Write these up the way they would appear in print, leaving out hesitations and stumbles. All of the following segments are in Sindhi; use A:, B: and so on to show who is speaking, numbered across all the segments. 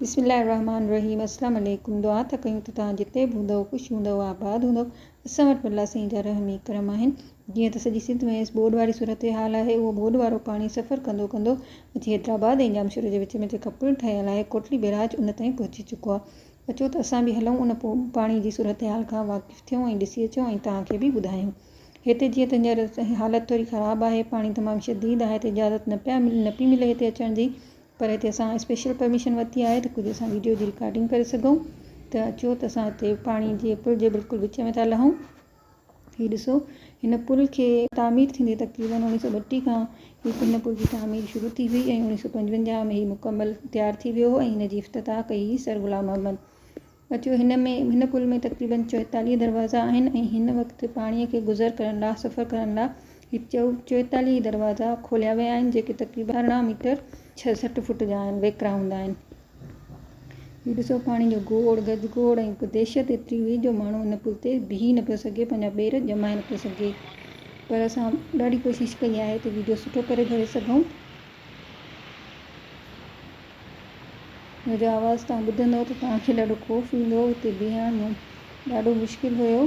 A: بسم الله الرحمٰن الرحيم السلام عليڪم دعا ٿا ڪيون ته توهان جتي به هوندؤ خوش هوندؤ آباد هوندؤ اسان وٽ به الله سائين جا رحم ئي ڪرم آهن جيئن ته سڄي سنڌ ۾ ٻوڏ واري صورتحال آهي اهو ٻوڏ وارو پاڻي سفر ڪندو ڪندو اچي حيدرآباد ۽ ڄامشوري جي وچ ۾ جيڪا پل ٺهيل آهي ڪوٽلي بئراج ان تائين پهچي چڪو آهي اچو ته اسان به هلون ان پاڻي جي صورتحال کان واقف ٿيون ۽ ڏسي اچون ۽ توهان کي به ٻڌايون هتي جيئن ته هينئر حالت ٿوري خراب آهي پاڻي تمام شديد آهي ته اجازت نه پيا نه پئي ملي هتي اچڻ جي پر هتي اسان اسپيشل پرميشن ورتي آهي ته ڪجهه اسان ويڊيو جي رڪارڊنگ ڪري سگهون ته اچو ته اسان هتي پاڻي جي پل جي بلڪل وچ ۾ ٿا لهون. هي ڏسو هن پل کي تعمير ٿيندي تقريبن اوڻيهه سو ٻٽيهه کان هي هن پل جي تعمير شروع ٿي هئي ۽ اوڻيهه سو پنجونجاهه ۾ هي مڪمل تيار ٿي ويو هو ۽ هن جي افتتاح ڪئي هئي سر غلام محمد. اچو هن ۾ هن پل ۾ تقريبن 44 دروازا آهن ۽ هن وقت پاڻي کي گذر ڪرڻ لا سفر ڪرڻ لا هي 44 ئي دروازا کوليا ويا آهن جيڪي تقريبن 18 ميٽر 66 فوٽ جا آهن ويڪرا هوندا آهن. هي ڏسو پاڻي جو گوڙ گجگوڙ ۽ هڪ دهشت ايتري هئي جو ماڻهو هن پل تي بيهي نه پيو سگهي پنهنجا پير ڄمائي نه پيو سگهي پر اسان ڏاڍي ڪوشش ڪئي آهي ته ويڊيو سٺو ڪري ڀري سگهون. هن جو آواز توهان ٻڌندؤ ته توهان کي ڏاڍو خوف ايندو. اتي بيهڻ ڏاڍو مشڪل هيو.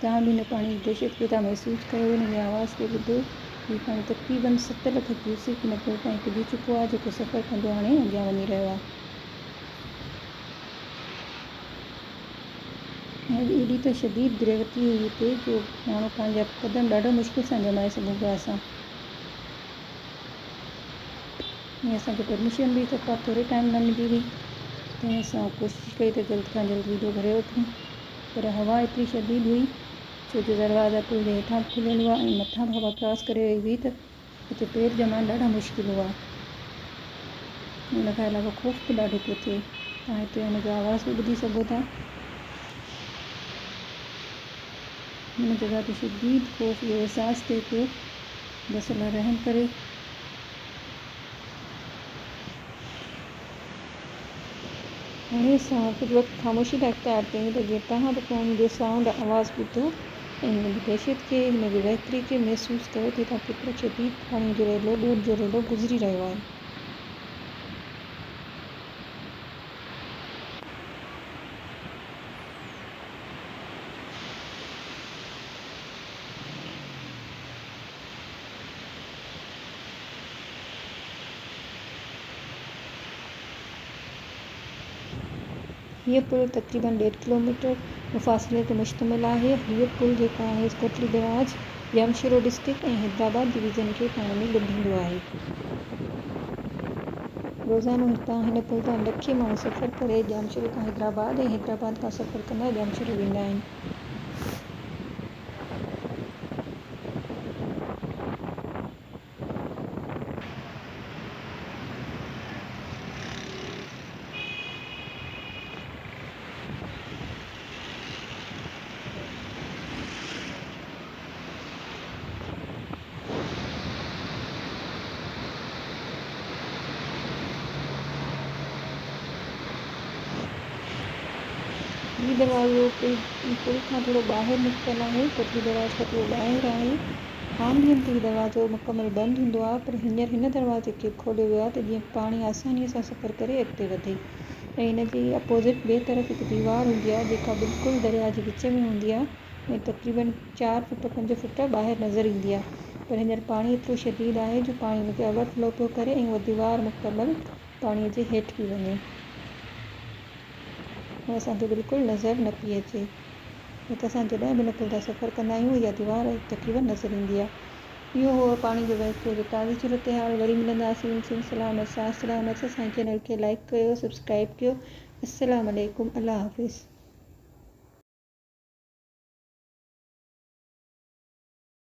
A: توهان به هن پاڻي جي دهشت کي ٿا محسوس ڪيو. هن جي آواز کي ٻڌو. هي پاڻي تقريبن 7 لک ڪيوسڪ هن پل تائين پڄي چڪو آهي جيڪو سفر ڪندو هاڻي اڳيان وڃي رهيو آهي. ۽ ايڏي ته شديد گريوٽي هئي هتي جو ماڻهو پنهنجا قدم ڏاڍو مشڪل سان ڄمائي سگهون پيا اسان ۽ اسان کي پرميشن به صفا ٿوري ٽائيم لاء ملي هئي تنهن اسان ڪوشش ڪئي ته جلد کان جلد ويڊيو ڀري وٺون پر هوا ايتري شديد هئي ڇو جو دروازا پل جي هيٺان به کليل هئا ۽ مٿان به هوا ڪراس ڪري رهي هئي ته هتي پير ڄمائڻ ڏاڍا مشڪل هئا. ان کان علاوه خوف به ڏاڍو پيو ٿئي. توهان هتي ان جو آواز به ٻڌي سگهو ٿا. هن جڳهه تي شديد خوف جو احساس ٿئي پيو. بس الله رحم ڪري. هاڻي اسان ڪجهه وقت خاموشي لاء اختيار ڪيون ته جيئن توهان به پاڻي جو سائونڊ آواز ٻڌو ۽ هن جي دهشت کي، هن جي وهڪري کي محسوس ڪيو ته هتان ڪيترو شديد پاڻي جو ريلو، ٻوڏ جو ريلو گذري رهيو آهي. هيء پل تقريبن ڏيڍ ڪلوميٽر مفاصلي تي مشتمل آهي. هيء پل جيڪا آهي Kotli barrage, Jamshoro district ۽ Hyderabad division کي پاڻ ۾ ڳنڍيندو آهي. روزانو هتان هن پل تان لکين ماڻهو سفر ڪري ڄامشوري کان حيدرآباد ۽ حيدرآباد کان سفر ڪندا ڄامشوري ويندا آهن. هي دروازو پل کان ٿورو ٻاهر نڪتل آهي، ڪوٽلي بئراج کان ٿورو ٻاهر آهي. عام ڏينهن تي هي دروازو مڪمل بند هوندو آهي پر هينئر هن دروازي کي به کوليو ويو آهي ته جيئن پاڻي آسانيء سان سفر ڪري اڳتي وڌي ۽ هن جي اپوزٽ ٻئي طرف هڪ ديوار هوندي آهي جيڪا بلڪل درياء جي وچ ۾ هوندي آهي ۽ تقريبن چار فوٽ پنج فوٽ ٻاهر نظر ايندي آهي پر هينئر پاڻي ايترو شديد آهي جو پاڻي ان کي اوور فلو پيو ڪري ۽ اها ديوار مڪمل پاڻي جي هيٺ پئي وڃي ۽ اسان کي بلڪل نظر نه پئي اچي. نه ته اسان جڏهن به هن پل تان سفر ڪندا آهيون اها ديوار تقريبن نظر ايندي آهي. اهو هو پاڻي جو وهڪرو جو تازي صورتحال وري ملنداسين سنڌ سلامت ساٿ سلامت اسان جي چينل کي لائيڪ ڪيو سبسڪرائيب ڪيو السلام عليڪم الله حافظ.